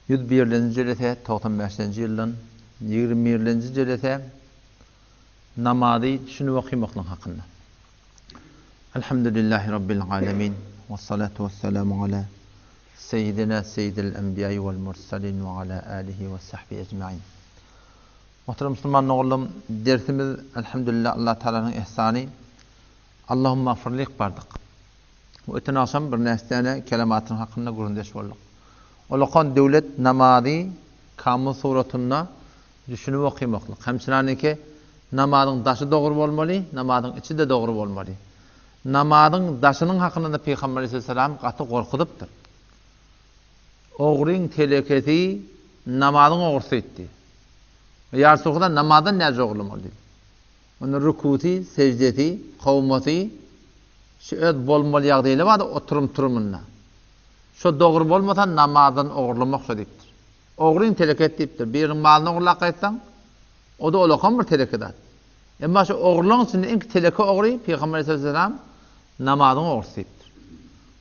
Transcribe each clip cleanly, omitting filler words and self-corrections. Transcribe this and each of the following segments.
101-lenji jelese 95-nji ýyldan 21-lenji jelese namazy düşünip okymaklyk hakynda. Elhamdülillahi Rabbil alemin. Ve salatu ve selamu ala seyyidina seyyidil enbiya'i vel mursalin ve ala alihi ve sahbihi ecmain. Muhterem musulman ogullum, dersimiz elhamdülillah Allah Teala'nın ihsany Allahumma gfirlik bardyk. Bu öten agşam bir näçe kelematyň hakynda gürrüňdeş bolduk. Olakan döwlet namazy kamyl suratynda düşünip okymaklyk. Hemçinaniki namazyň daşy dogry bolmaly, namazyň içi-de dogry bolmaly. Namazyň daşynyň hakynda-da Pygamber aleyhisselam gaty gorkuzypdyr. Ogryň telekesi namazyň ogrusy diýdi. Ýarsuhda namazdan näce ogurlamaly diýdi. Onda rukusy, sejdesi, kowmasy şu öz bolmaly ýagdaýly bardy oturym turumynda. Şo dogry bolmasa namazdan ogurlamak şo diýipdir. Ogryň telekesi diýipdir. Biriniň malyny ogurlap gaýtsaň, o-da olakan bir teleke zat. Emma şu ogurlaryň içinde iň teleke ogry Pygamber aleyhisselam namazyň ogrusy diýipdir.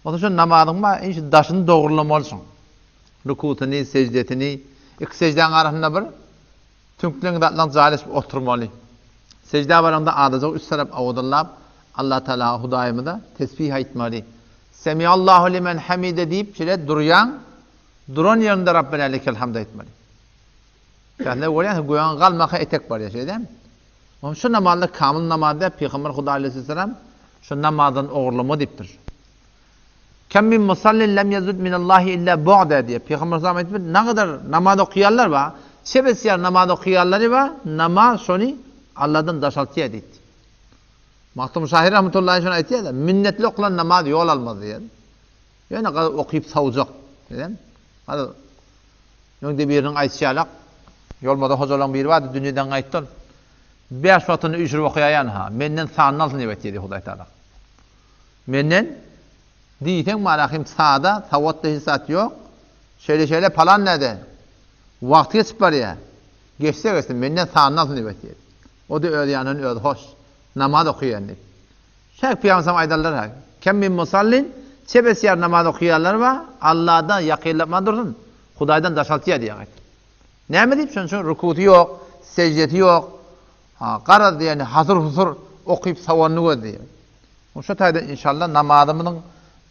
Onsoň şu namazyň bar, iň şu daşyny dogrulamalysyň. Rukusyny, sejdesini, iki sejdäň arasynda bir Tüňkleň zatlaň jaýlaşyp oturmaly. Seždä baraňda azajyk üç tarap awazyrlap, Allatagalaga, Hudaýymyza tesbih aýtmaly. Semiallahu limen hamide diýip şeýle durýaň, duran ýeriňde Rabbena lekel hamd aýtmaly. Käsine görýäň, göýäň galmaka etek barýar, şeýle dälmi? Onuň şu namazda kamyl namaz däl, Pygamber Hudaý aleyhisselam şu namazdan ogurlama diýipdir. Kem min musallin lem ýezud minallahi illa bu'da diýip, Pygamber sallam aýdypdyr, nagadar namaz okaýanlar bar, çebesýär namaz okaýanlary bar, namaz şony Allahdan daşaltýar diýdi. Magtym şahyr rahmetullahi şony aýtýar-da, minnetli okalan namaz ýol almaz diýýär. Ýöne gazy okyp sawjak diýen. Gazy öňde biriniň aýtşy ýalak, ýolmada hojalaryň biri bardy, dünýeden gaýtdy ol. Bäş wagtyny üýşürip okaýan ha, menden sanyny alsyn diýip aýtýar diýip Hudaý Taala. Menden diýseň marahym sada, sawatda hiç zat ýok. Şeýle-şeýle palan näde? Wagty geçip barýar. Geçse geçsin, menden sanyny alsyn diýip aýtýar. O-da öz ýanyndan özi hoş. Namaz okaýan diýip. Şäh pygamberim aýdarlar ha. Kem min musallin, çebesýar namaz okaýanlar bar, Allahdan ýakynlatman dursun, Hudaýdan daşaltýar diýýär gaýta. Näme diýip, şonuň üçin rukusy ýok, seždesi ýok. Ha, garaz diýeni hasyr-husur okyp sawanyny gözleýär. Şo taýdan inşallah namazymyzyň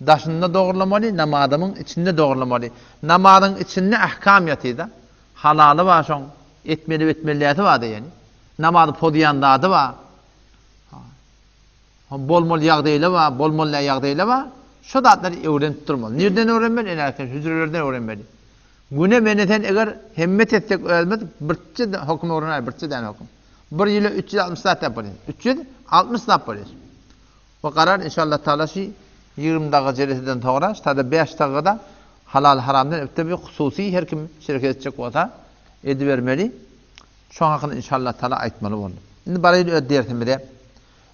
daşynda dogrulamaly, namazymyň içinde dogrulamaly. Namazyň içinde ahkam ýatyr-da. Halaly bar şoň, etmeli etmeli bar diýeni. Namazy pozýan zady bar. Ha, bolmaly ýagdaýlar bar, bolmaly däl ýagdaýlar bar. Şo zatlary öwrenip durmaly. Nirden öwrenmeli? Ene hüjrelerden öwrenmeli. Güne meni sen eger hemmet etsek özümiz birçe höküm öwrenäý, birçe däne höküm. Bir ýyla 360 zat ýap bolýar. 360 zat bolýar. Bu karar inşallah taala şu 20 daga jeleseden soňra, ştada 5 dagada halal haramdan ötde bir hususy her kim şereket etjek bolsa edibermeli. Şoň hakynda inşallah taala aýtmaly boldy. Indi baraýyn öz dersimize.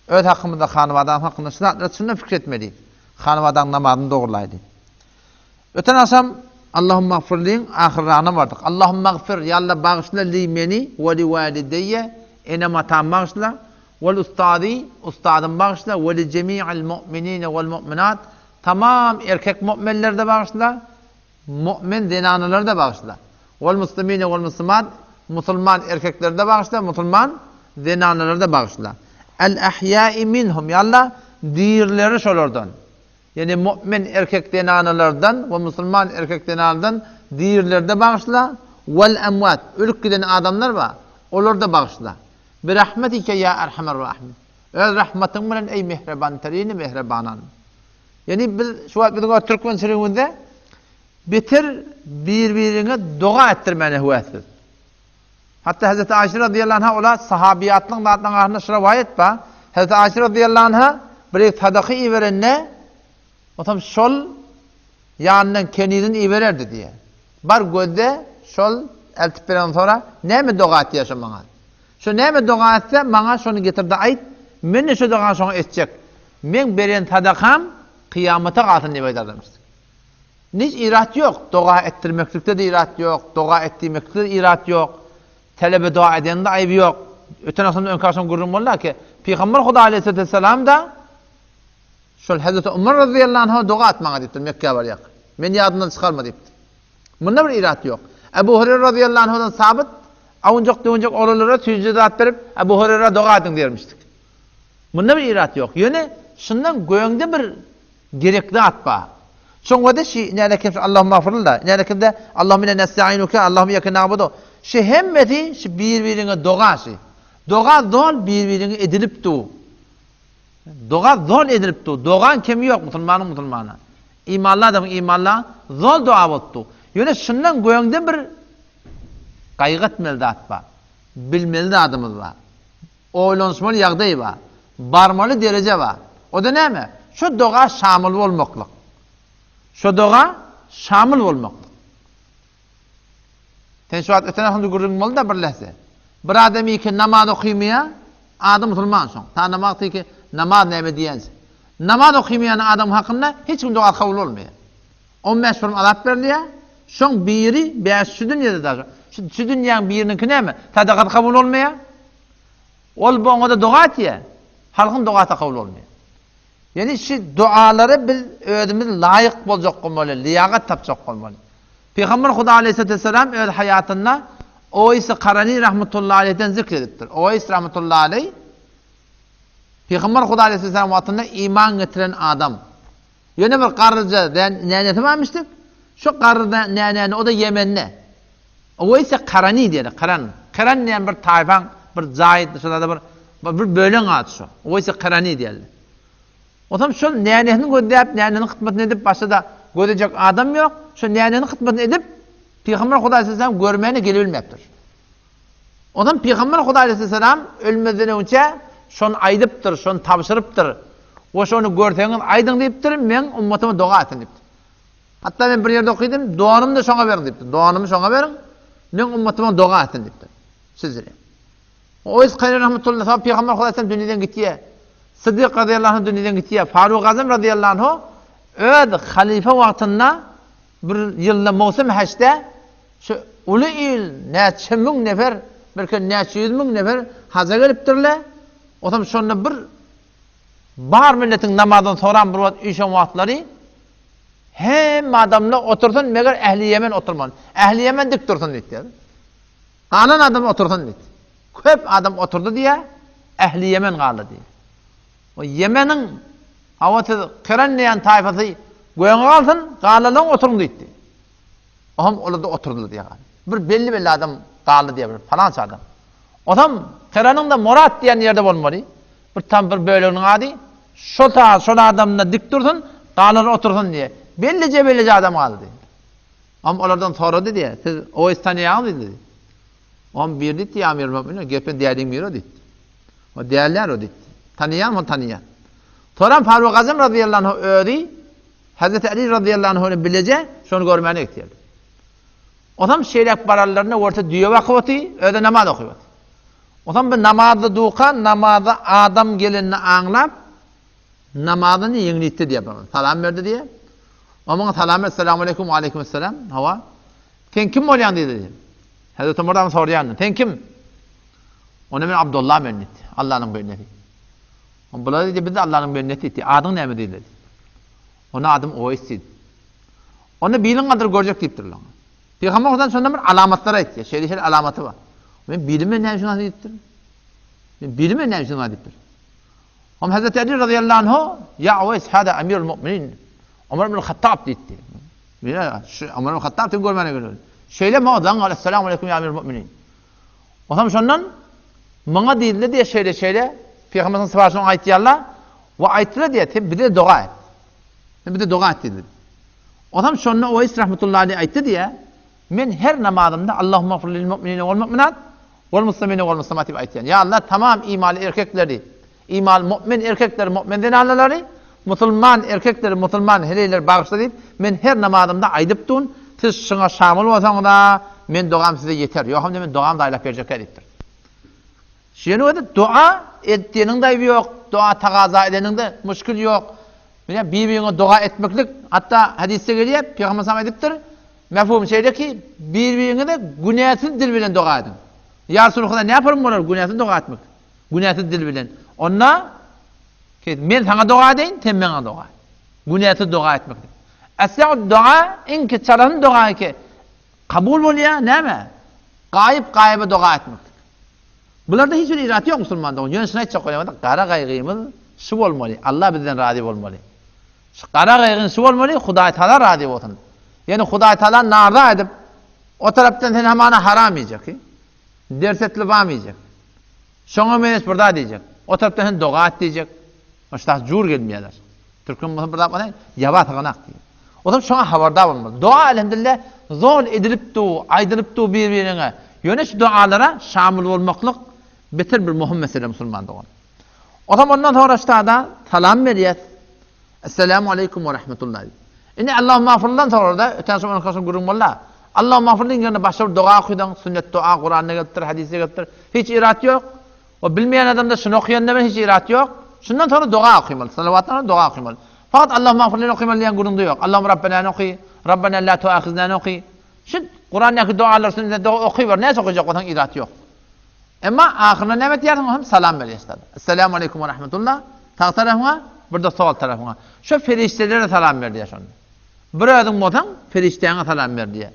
Öz hakymyzda hanybadaň hakynda şu zatlara çyndan pikir etmeli. Hanybadaň namazyny dogrulaýdy. Öten agşam Allahumagfirliň ahyrragyna bardyk. Allahumagfir, ýa Allah bagyşla li meni we li walideýe, enem-atamy bagyşla, wel ustazy, ustazymy bagyşla, we li jemi'il mu'minine wel mu'minat, tamam erkek mu'minleri-de bagyşla, mu'min zenanalary-da bagyşla. Wel muslimine wel muslimat, musulman erkekleri-de bagyşla, musulman zenanalary-da bagyşla. El ahýa'i minhum, ýa Allah dirileri şolardan. Ýagny mu'min erkek zenanalardan we musulman erkek zenanalardan dirileri-de bagyşla, wal emwat, ölüp giden adamlar bar, olary-da bagyşla. Birahmetike ýa erhamer rahimin. Öz rahmatyň bilen eý mähribanterini mähribanan. Ýagny biz şu wagt biziň öz türkmençiligimizde beter bir-biriňe doga etdirmäne höwäsiz. Hatda Hezreti Aýşe razyýallahu anha ola sahabiýatlyň zatlaryň arasynda şu rowaýat bar. Hezreti Aýşe razyýallahu anha bir sadaka iberende, otam şol ýanyndan kenizini ibererdi diýýär. Bar gözde şol eltip beren sonra näme doga etýär şo maňa? Şo näme doga etse maňa şony getirde aýt, men-de şo dogany şoňa etjek. Meň beren sadakam kyýamata galsyn diýip aýdarlarmyş. Niç irat ýok, doga etdirmeklikde-de irat ýok, doga et diýmeklikde-de irat ýok, talebe doga edeniň-de aýby ýok. Öten agşamda öňki agşam gürrüň boldy ki, Pygamber Hudaý aleýhissalatu wessalam-da şol Hezreti Umar razyýallahu anha doga et maňa diýipdir, Mekgä barýarka. Meni ýadyňdan çykarma diýipdir. Munda bir irat ýok. Ebu Hureyre razyýallahu anhudan sabyt, awunjak-döwünjek oglanlara süýji zat berip, Ebu Hureyra doga ediň diýermişdik. Munda bir irat ýok. Ýöne şundan göňde bir gerekli zat bar. Şoňa-da şi näle kim Allahumma agfirlna, näle kimde Allahumma inna nestainuke, Allahumma iyyake na'budu. Şi hemmesi şi bir-biriňe doga şi. Doga zol bir-biriňe edilip dur. Doga zol edilip dur. Dogaň kemi ýok musulmanyň musulmana. Imanly adamyň imanla zol doga bolup dur. Ýöne şundan göňde bir gaýgy etmeli zat bar. Bilmeli zadymyz bar. Oýlanyşmaly ýagdaý bar. Barmaly dereje bar. O-da näme? Şo doga şamyl bolmaklyk. Şo doga şamyl bolmaklyk. Sen şu wagt öten ahundy gürrüň boldy-da bir lehze. Bir adam iki namaz okymýar, ady musulman şoň. Tanamak ki namaz näme diýensi. Namaz okymýan adam hakynda hiç kim doga kabul bolmaýar. 15 purum azap berilýär. Şoň biri bäş şu dünýede daşy. Şu, şu dünýäň biriniňki näme? Sadakasy kabul bolmaýar. Ol bu oňa-da doga etýär. Halkyň dogasy kabul bolmaýar. Ýani şu dualara biz özümiz laýyk boljak bolmaly, liýagat tapjak bolmaly. Pygamber Huda aleyhissalatu vesselam öz haýatynda Owaýs Karani rahmetullahi aleyhden zikr edipdir. Owaýs rahmetullahi aleyh Pygamber Huda aleyhissalam wagtynda iman getiren adam. Ýöne bir garryja nänesi barmyşdyk. Şu garry nänäni o-da Ýemende. Owaýs Karani diýeli, Karan. Karan diýen bir taýfaň bir jaýy, şonda bir bir böleň ady şu. Owaýs Karani diýeli. Onsoň şol nänesini gözläp, nänesiniň hytmatyny edip başga-da gözlejek adam ýok. Şol nänesiniň hytmatyny edip Pygamber Hudaý aleyhisselam görmäne gelebilmäpdir. Onsoň Pygamber Hudaý aleyhisselam ölmezden öňçä şony aýdypdyr, şony tabşyrypdyr. We şony görseňiz aýdyň diýipdir, meň ummatyma doga etsin diýipdir. Hatda men bir ýerde okydym, donumy-da şoňa beriň diýipdir. Donumy şoňa beriň, meň ummatyma doga etsin diýipdir. Sizlere. Oýs Kaýry rahmetullahi sag Pygamber Hudaý aleyhisselam dünýeden gitýär. Sydyk razyýallahu anh dünýeden gitýär. Faruk Azam razyýallahu anhu öz halyfa wagtynda bir ýylda mowsum haçda şu uly il näçe müň nefer, belki näçe ýüz müň nefer haja gelipdirler. Otam şonda bir bar milletiň namazyny soran bir wagt üýşen wagtlary hemme adamlar otursyn, meger ähli Ýemen oturman. Ähli Ýemen dik dursun diýipdir. Galan adam otursyn diýdi. Köp adam oturdy diýýär, ähli Ýemen galdy diýýär. O Ýemeniň hawa siz Kiran diýen taýfasy göňe galsyn, galanlaryň oturyň diýdi. Ohm olar-da oturdylar diýýär. Bir belli-belli adam galdy diýýär, bir palança adam. Otam Kiranyň-da Morat diýen ýerde bolmaly. Bir tam bir böleginiň ady. Şo ta şol adam-da dik dursun, galanlar otursyn diýýär. Bellije-bellije adam galdy. Ohm olardan sorady diýýär, siz Oweýsi tanaýaňyzmy diýdi. Ohm biri diýdi, ýa Amirul Möminin, gepe däliň biri o diýdi. O dälýär o diýdi. Tanaýaňmy ony tanaýan. Soran Faruk Azam razyýallahu anhu özi Hazreti Ali razyýallahu anhu bilen bileje şony görmäne gitýär. Otam şeýläk bararlarynda görse düýe bakyp oty, özi namaz okyp oty. Otam bir namazda duka, namaza adam gelenini aňlap, Namazyny ýeňlitdi diýýär bir. Salam berdi diýýär. O muňa salam berdi, Esselamu aleýkum, we aleýkum esselam. Hawa. Sen kim bolýaň diýdi diýýär. Hazreti Omar adam soraýandy. Sen kim? Onda men Abdullah men diýdi. Allanyň bendesi. O bular diýdi, biz Allanyň bendesi diýdi. Adyň näme diýdi. Onda adym Oweýs diýdi. Onda biliň gadyr görjek diýipdirler. Pygamber Hudan şonda bir alamatlar aýtdy. Şeýle-şeýle alamaty bar. Men bilime näme üçin diýipdir. Men bilime näme üçin diýipdir. Hem Hazreti Ali razyýallahu anhu, Ýa Uweýs, hada Amirul Mu'minin, Omar ibn Hattab diýipdi. Mine, şu Omar ibn Hattab diýip görmäne geldi. Şeýle maňa zaň gal, Esselamu aleýkum ýa Amirul Mu'minin. Onam şondan maňa diýdiler diýe şeýle şeýle Pygamberimiziň sypatyny aýtýarlar we aýtdylar diýe sen bize doga et. Sen bize doga et diýdiler. Onam şonda Uweýs rahmetullahi aleýh aýtdy diýe, Men her namazymda Allahumma gfir lil mu'minine wal mu'minat wal muslimine wal muslimat diýip aýtýan. Ýa Allah tamam imanly erkekleri, imanly mu'min erkekleri, mu'min zenanalary, musulman erkekleri, musulman heleýleri bagyşla diýip men her namazymda aýdyp dun, siz şuňa şamyl bolsaňyza men dogam size ýeter, ýogsam men dogam daýlap berjekkä diýipdir. Şeýle özi dua etdiğiniň daýby ýok, dua tagaza edeniňde muşkil ýok. Mine bir-biriňe doga etmeklik, hatda hadysda gelýär, Pygamber sallam aýdypdyr, mefhum şeýle ki, bir-biriňize günäsiz dil bilen doga ediň. Ýa Resulullah näme yapalım bolar günäsiz doga etmek? Günäsiz dil bilen. Onda ki, men saňa doga edeýin, sen maňa doga et. Günäsiz doga etmeklik. Esra'ud dua iň ki çalasyn doga ki. Kabul bolýar, näme? Gaýyp gaýyba doga etmeklik. Bularda hiç bir irat ýok musulman dogan. Ýöne şuny aýtjak bolýan, gara gaýgymyz şu bolmaly, Allah bizden razy bolmaly. Şu gara gaýgyň şu bolmaly, Hudaý Taala razy bolsun. Ýöne Hudaý Taala narza edip, o tarapdan sen hamana haram iýjek. Ders etli bam iýjek. Şoňa meňzeş bir zat diýjek. O tarapdan sen doga et diýjek. Şa jur gelmeýärler. Türkmen bolsa bir zat bolsa, ýaba syganak diýýär. Otam şoňa habardar bolmaly. Doga elhamdülillah zol edilip du, aýdylyp du bir-biriňe. Ýöne şu dogalara şamyl bolmaklyk beter bir möhüm mesele musulman dogan. Otam ondan soňra ştada salam berýär. Esselamu aleýkum we rahmetullah. Indi Allahumma agfirlan soňra-da öten şo ondan soň gürrüň boldy. Allahumma agfirliň ýerine başga bir doga okydaň, sünnet doga Kuranda gelipdir, hadysda gelipdir. Hiç irat ýok. O bilmeýän adamda şuny okaýanda bilen hiç irat ýok. Şundan soňra doga okymaly. Salawatdan soňra doga okymaly. Fakat Allahumma agfirlini okymaly diýen gürrüňde ýok. Allahumma Rabbenany oky, Rabbena la tuahiznany oky. Şu Kurandaky dogalar sünnet doga okyber. Näçe okajak bolsaň irat ýok. Emma ahyrynda näme etýärsiň hem salam berýärsiň. Esselamu aleýkum we rahmetullah. Sag tarapyňa, bir-de sol tarapyňa. Şu perişdelere salam ber diýýär şonda. Bir özüň bolsaň, perişdäňe salam ber diýýär.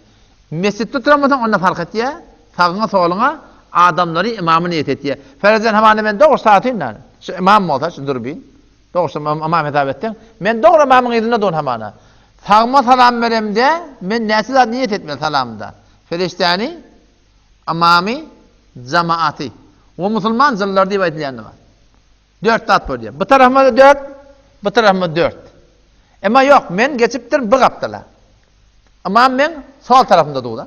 Mesjitde oturan bolsaň, onda fark etýär. Sagyňa, soluňa adamlary ymamy niýet etýär. Ferezden hamana men dogry satyn da. Şu ymam bolsa, şu durbin. Dogry ymam hesap etseň, men dogry ymamyň yzynda durun hamana. Sagyma salam beremde, men näçe zat niýet etmeli salamda? Perişdäni, ymamy, jamaaty we musulman jynlary diýip aýdylýany bar. Dört zat bolýar. Bu tarapyma-da dört, bu tarapyma dört. Emma ýok, men geçipdirin bu gapdala. Ymam meň sol tarapymda dur-da.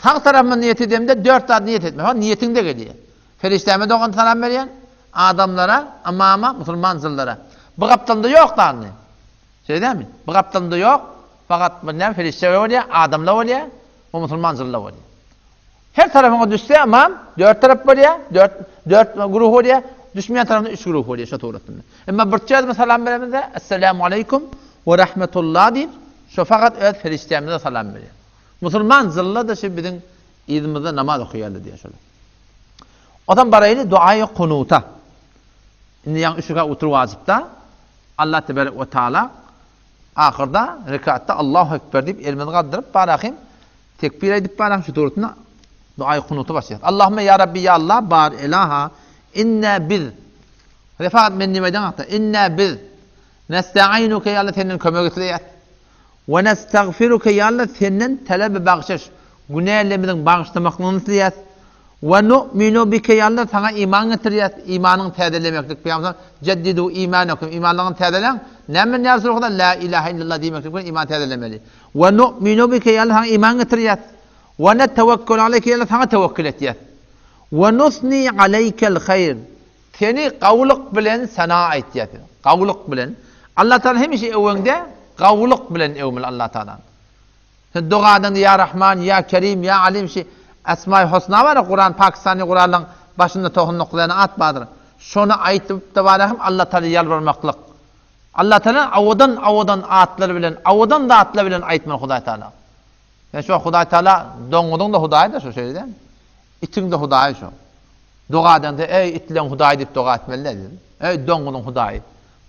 Sag tarapyma niýet edemde dört zat niýet etme. Ha, niýetiňde gelýär. Perişdäme dogan salam berýän, adamlara, ymama, musulman jynlara. Bu gapdalynda ýok zany. Şeýle dälmi? Bu gapdalynda ýok, fakat bu näme perişde bolýar, adamlar bolýar, bu musulman jynlar bolýar. Her tarapyňa düşse ymam, dört tarap bolýar, dört, dört güruh bolýar, düşmeýän tarapynda üç güruh bolýar şo suratynda. Emma bir çözme salam beremizde, Esselamu aleýkum we rahmetullah diýip, şo fakat öz perişdämize salam berýär. Musulman zylla-da şu biziň yzymyzda namaz okaýarlar diýýär şolar. Onsoň baraýly duaýy kunuta. Indi ýaňy üç rekat otur wajypda. Allah tebarek we taala ahyrda rekatda Allahu ekber diýip elimizi galdyryp barahym Tekbir aýdyp baran şu suratynda duaýy kunuta başlaýar. Allahümme ýa Rabbi ýa Allah bar elaha inna biz Refakat men diýip aýdan hakda inna biz nestainuke ýa Allah senden kömek isleýäs. We nestagfiruke ýa Allah senden talab bagşyş günälerimiziň bagyşlamaklygyny isleýäs. We nu'minu bike ýa Allah saňa iman getirýäs. Imanyňy täzelemeklik Pygamber jeddidu imanekum imanlaryňyzy täzeläň. Näme bilen ýa Resulallah la ilaha illallah diýmeklik bilen iman täzelemeli. We nu'minu bike ýa Allah saňa iman getirýäs. We netewekkelu aleýke ýa Allah saňa tewekkül etýäs. We nusni aleýkel haýr seni gawulyk bilen sana aýtýas. Gawulyk bilen. Allah Taala hemişe öweňde gawulyk bilen öwmeli Allah Taala. Sen doga edeňde Ýa Rahman, Ýa Kerim, Ýa Alim şi Esmai Husna bar Kuran Pakistany Kuranlaň başynda 99 däne at bardyr. Şony aýtyp-da bar hem Allah Taala ýalbarmaklyk. Allah Taala owadan owadan atlar bilen, owadan zatlar bilen aýtmaly Hudaý Taala. Ýa şu Hudaý Taala doňuzyň-da Hudaýy-da şu şeýle däl. Itiň-de Hudaýy şu. Doga edende eý itleň Hudaýy diýip doga etmeli däl. Eý doňuzyň Hudaýy.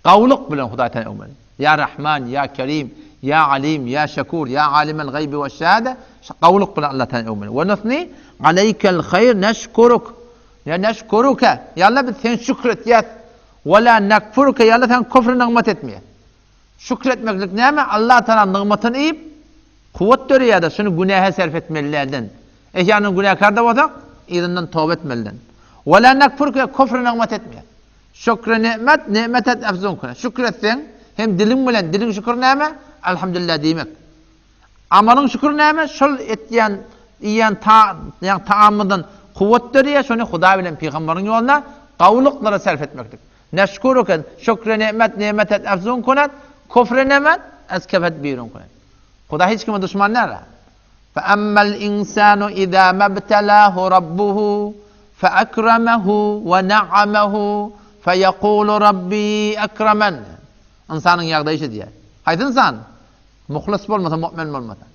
Gawulyk bilen Hudaý Taala öwmeli. Ýa Rahman, ýa Kerim, ýa Alim, ýa Şekur, ýa Alimel gaýbi we şahada. Gawulyk bilen Allah Taala öwmeli. We nusni aleýkel haýr neşkuruk. Ýa neşkuruke. Ýa Allah biz seni şükür etýäs. We la nekfuruke. Ýa Allah sen küfr nygmat etmeýäs. Şükür etmeklik näme? Allah Taala nygmatyny iýip, kuwwat döreýär-de, şuny günähe sarf etmelilerden. Ehýanan günäkär-de bolsak, yzyndan toba etmeliden. We la nekfuruke küfr nygmat etmeýäs. Şükre ni'met, ni'met et efzun kune. Şükür etseň, hem diliň bilen, diliň şüküri näme? Elhamdülillah diýmek. Amalyň şüküri näme? Şol etýän, iýen ta, ýagny taamymyzdan kuwwat dörýär, şony Hudaý bilen pygamberiň ýoluna gowulyklara sarf etmeklik. Neşkuruke, şükre ni'met, ni'met et efzun kunet, küfre ni'met, ez kefet birun kunet. Hudaý hiç kime duşman däl. Feemmel insanu iza mebtelahu rabbuhu feekremehu we na'amehu feyekulu rabbi ekremen. Ynsanyň ýagdaýy şu diýýär. Haýsy ynsan? Muhlis bolmasa, mu'min bolmasa.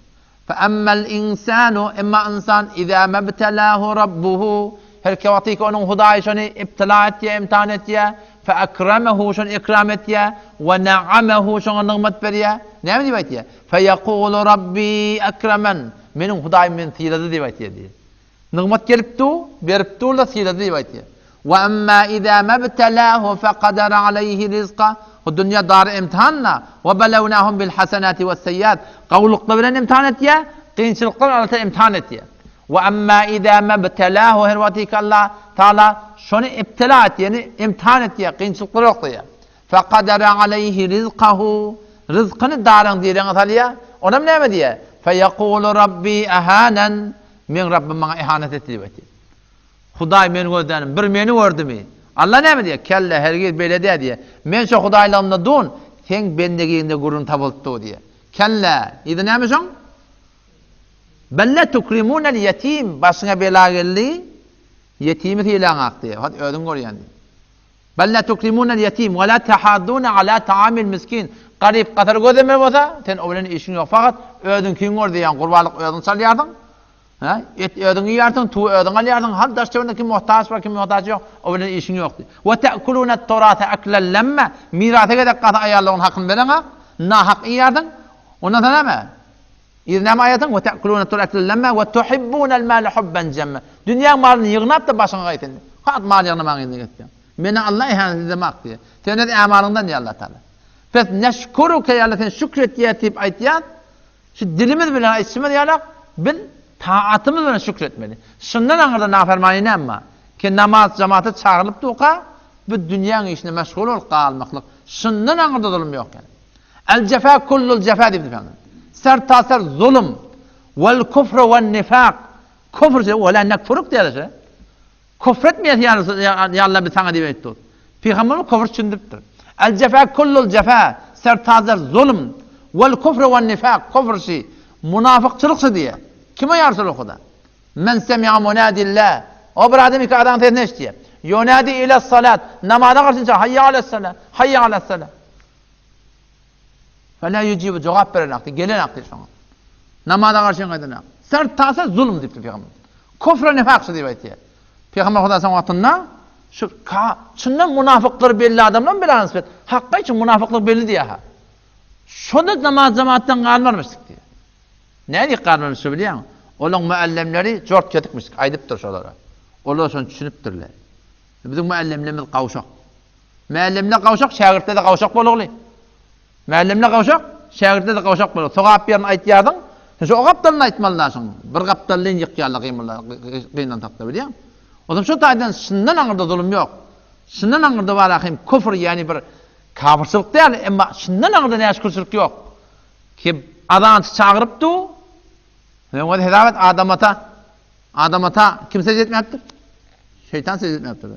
Feemmel insanu emma ynsan iza mebtelahu rabbuhu her wagtyky onuň Hudaýy şony ibtila etýär, imtihan etýär. Feekremehu şony ikram etýär. We na'amehu şoňa nygmat berýär. Näme diýip aýtýar? Feýekulu Rabbi ekremen. Meniň Hudaýym meni sylady diýip aýtýar diýýär. Nygmat gelip dur, berip dur-da sylady diýip aýtýar. Wa amma iza mabtalahu faqadara aleýhi rizka. Bu dünýä dar imtihan-da. Wa balawnahum bil hasanati was seýýat. Gowulyklar bilen imtihan etýär, kynçylyklar Allah Taala imtihan etýär. Wa amma iza mabtalahu her wagtky Allah Taala şony ibtila etýär, ýagny imtihan etýär, kynçylyklar oklaýar. Faqadara aleýhi rizkahu, ryzkyny daryň direňe salýar. Onam näme diýýär? Feýekulu Rabbi ehanen, meň Rabbym maňa ihanet etdi diýip aýtýar. Hudaý meni gözlänim, bir meni gördümi? Allah näme diýýär? Kellä, hergiz beýle däl diýýär. Men şo hudaýlygymda dun, seň bendegiňde gürrüň tapylypdy diýýär. Kellä, yzy näme şoň? Bel la tukrimunel ýetim, başyňa bela geldi, ýetimi sylaňak diýýär. Hat özüň görýän diýýär. Bel la tukrimunel ýetim we la tahadduna ala taamil miskin. Garyp gasar gözleme bolsa, sen o bilen işiň ýok. Fakat özüňkiňi gör diýýän, gurbanlyk özüň çalýarsyň. Hä? Et özüň iýýärsiň, tuwy özüň alýarsyň. Hal daş töwereginde kim muhtaç bar, kim muhtaç ýok, o bilen işiň ýok diý. We ta'kuluna turasa aklan lemma. Mirasa gezek galsa aýallaryň hakyny bereňok, nahak iýýärsiň. Ondan soň näme? Yzy näme aýatyň? We ta'kuluna turasa aklan lemma we tuhibbunal mala hubban jamma. Dünýäň malyny ýygnap-da başyňa gaý sen. Has mal ýygnamagyň yzyna gitýäň. Meni Allah ihanet edemak diýýär. Sen öz amalyňdan diýýär Allah Taala. Pes neşkuruke ýa Allah sen şükür etýär diýip aýtýar. Şu dilimiz bilen aýtşymyz ýalak, biz taatymyz bilen şükür etmeli. Şundan aňyrda nafermany näme bar? Ki namaz jamaata çagyrylyp durka, bu dünýäň işine meşgul bolup galmaklyk. Şundan aňyrda zulum ýok ýaly. El jefa kullul jefa diýipdir pygamber. Sertaser zulum wel kufru wen nifak. Kufr we la nekfuruk diýýär şe. Kufr etmeýäs ýa Allah biz saňa diýip aýtdy. Pygamberimiz kufr düşündiripdir. El jefa kullul jefa, sertazer zulum, wel kufru wen nifak, kufr şi, munafykçylyk şi diýýär. Kime ýa Resulullah? Men semi'a munadillah. O bir adam iki adam sesini eşitýär. Yunadi ila salat. Namaza garşy çagyr. Hayya ala salat. Hayya ala salat. Fela yujibu jogap beren akdy, gelen akdy şoňa. Namaza garşy gaýdan. Sertaser zulum diýipdir pygamber. Kufr nifak şu diýip aýtýar. Pygamber Hudaýyň wagtynda şu ka çyndan munafyklar belli adamlar bilen nisbet. Hakka üçin munafyklyk belli diýýär. Şonda namaz jemaatdan galmarmyşdyk diýýär. Nädip galmarmyş bilýäňmi? Olaň muallimleri jort ketikmiş aýdypdyr şolara. Olar şony düşünipdirler. Biziň muallimlerimiz gawşak. Muallimler gawşak, şägirtler-de gawşak bolugly. Muallimler gawşak, şägirtler-de gawşak bolugly. Sogap ýerini aýtýarsyň, sen şo o gapdalyny aýtmaly daşyň. Bir gapdalyny ýykýarlar gymyllar, gynansak-da bilýäňmi? Onsoň şo taýdan şundan aňyrda zulum ýok. Şundan aňyrda bar ahim küfr, ýagny bir kafyrçylyk däl, emma şundan aňyrda näşükürçilik ýok. Kim azançy çagyryp dur, sen özi hesap et, Adam ata, Adam ata kim sežde etmäpdir? Şeýtan sežde etmäpdir.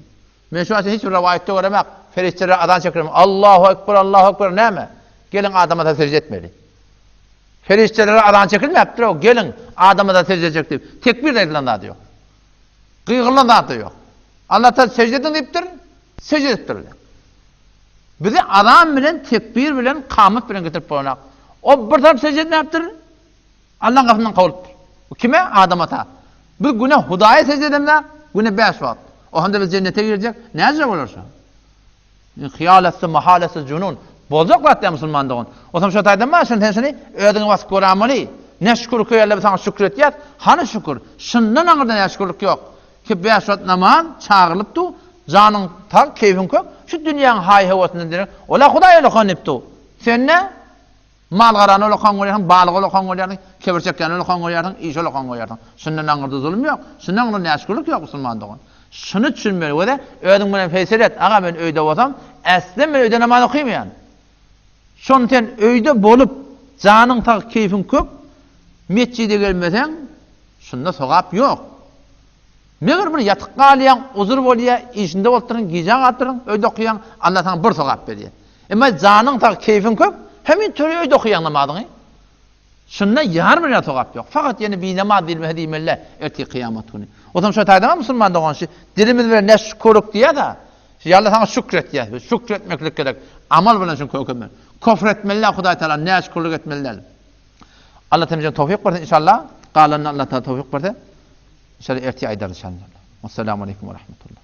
Men şu wagtça hiç bir rowaýatda göremek, perişdeler azan çekirip, Allahu ekber, Allahu ekber näme? Geliň Adam ata sežde etmeli. Perişdelere azan çekilmäpdir, o geliň Adam ata sežde etjek diýip, tekbir de aýdylan zady ýok. Gygyrylan zat da ýok. Allah Taala sežde ediň diýipdir, sežde edipdirler. Bizi azan bilen, tekbir bilen, kamat bilen getirip bolanok. O bir tarap sežde etmäpdir, Allaň gapysyndan kowlupdyr. Bu kime? Adam ata. Biz güne Hudaýa sežde edemzok, güne bäş wagt. O handa biz jennete girjek, näce bolar şo? Hyýal etse, mahal etse junun. Boljak zat däl musulman dogan. Otam şo taýdan bar, şony sen şony özüňe basyp göramaly. Ne şükür köýerler biz saňa şükür etýäs. Hany şükür? Şundan aňyrda näşükürlik ýok. Ki bäş wagt namaz çagyrylyp dur, janyň sag, keýpiň kök, şu dünýäň haý-höwesinden derek, ola Hudaý olakan diýip dur. Sen ne? Mal-garany olakan bolýarsyň, balygy olakan bolýarsyň, kebir çekýäni olakan bolýarsyň, işi olakan bolýarsyň. Şundan aňyrda zulum ýok, şundan aňyrda näşükürlik ýok musulman dogan. Şuny düşünmeli we-de özüň bilen feýsel et, aga men öýde bolsam, äslem men öýde namaz okymaýan. Şony sen öýde bolup, janyň sag, keýpiň kök, metjide gelmeseň, şunda sogap ýok. Meger bir ýatyp galýaň, uzur bolýar, işinde bolupdyrsyň, gijä galypdyrsyň, öýde okaýaň, Allah saňa bir sogap berýär. Emma janyň sag, keýpiň kök, hemin töre öýde okaýaň namazyňy. Şunda ýarym bir sogap ýok. Fakat ýene binamaz diýilmese diýmeli-dä ertir kyýamat güni. Onsoň şo taýdan musulman dogan şu dilimiz bilen ne şükürük diýýär-de, şu Alla saňa şükür etýär. Biz şükür etmeklik gerek. Amal bilen şuny kökemeli. Kofr etmeli däl Hudaý Taala näşükürlik etmeli däl. Allah temizden towfik bersin inşallah. Galanyny Allah Taala towfik berse. Inşallah ertir aýdarys inşallah. Wassalamu aleýkum we rahmetullah.